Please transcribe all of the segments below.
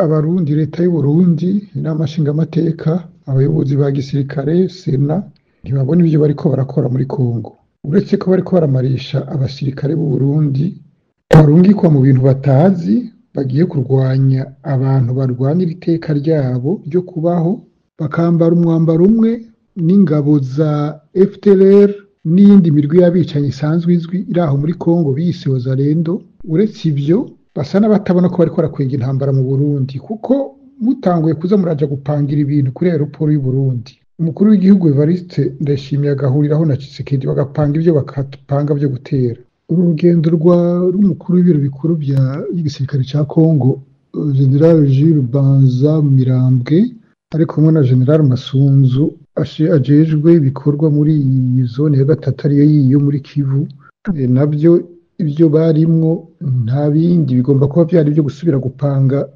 Abarundi, leta y'Uburundi, inama nshingamateka, abayobozi ba gisirikare, sena, ntibabona ibyo bariko barakora muri Kongo. Uretse ko bariko baramarisha abasirikare b'Uburundi barungikwa mu bintu batazi, bagiye kurwanya abantu barwanira iteka ryabo ryo kubaho, bakambara umwambaro umwe n'ingabo za FDLR n'iyindi mirwi y'abicanyi isanzwe izwi iri aho muri Kongo biyise Wazalendo. Uretse ivyo, basa n'abatabona ko bariko barakwega intambara mu Burundi, kuko mutanguye kuza muraja gupangira ibintu kuri aeroport y'Uburundi, umukuru w'igihugu Evariste Ndayishimiye agahuriraho na Tshisekedi bagapanga ivyo bakapanga vyo gutera. Uru rugendo rw'umukuru w'ibiro bikuru by'igisirikare ca Kongo, General Jules Banza Mirambwe, ari kumwe na General Masunzu ajejwe ibikorwa muri iyi zone ya gatatu ariyo yiyo muri Kivu, nabyo ibyo barimwo nta bindi bigomba kuba byari byo gusubira gupanga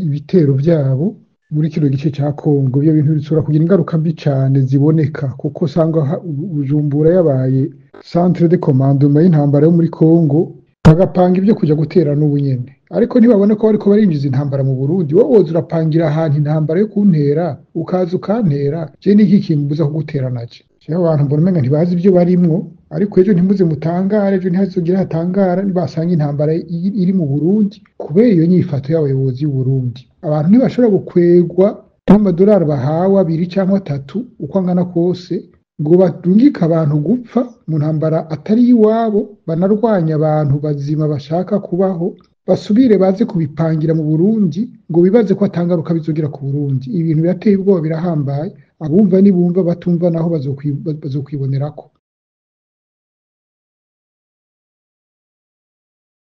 ibitero byabo muri kino gice cya Kongo. Ibyo bintu bishobora kugira ingaruka mbi cyane ziboneka, kuko usanga Bujumbura yabaye centre de commandement y'intambara yo muri Kongo, bagapanga ibyo kujya gutera n'ubu nyene. Ariko ntibabona ko bariko barinjiza intambara mu Burundi. Wowe woza urapangira ahantu intambara yo kuntera, ukaza ukantera, je niki kimbuza kugutera naje? Jewe abantu mbona umenga ntibazi ibyo barimwo, ariko ejo ntimuze mutangare, ejo ntihazogire hatangara nibasanga intambara iri mu Burundi kubera iyo nyifato y'abayobozi b'u Burundi. Abantu ntibashobora gukwegwa n'amadolari bahawe 2 cyangwa 3 uko angana kose ngo barungike abantu gupfa mu ntambara atari iwabo, banarwanya abantu bazima bashaka kubaho, basubire baze kubipangira mu Burundi ngo bibaze ko atangaruka bizogira ku Burundi. Ibintu birateye ubwoba, birahambaye. Abumva nibumva, batumva naho bazokwibonerako.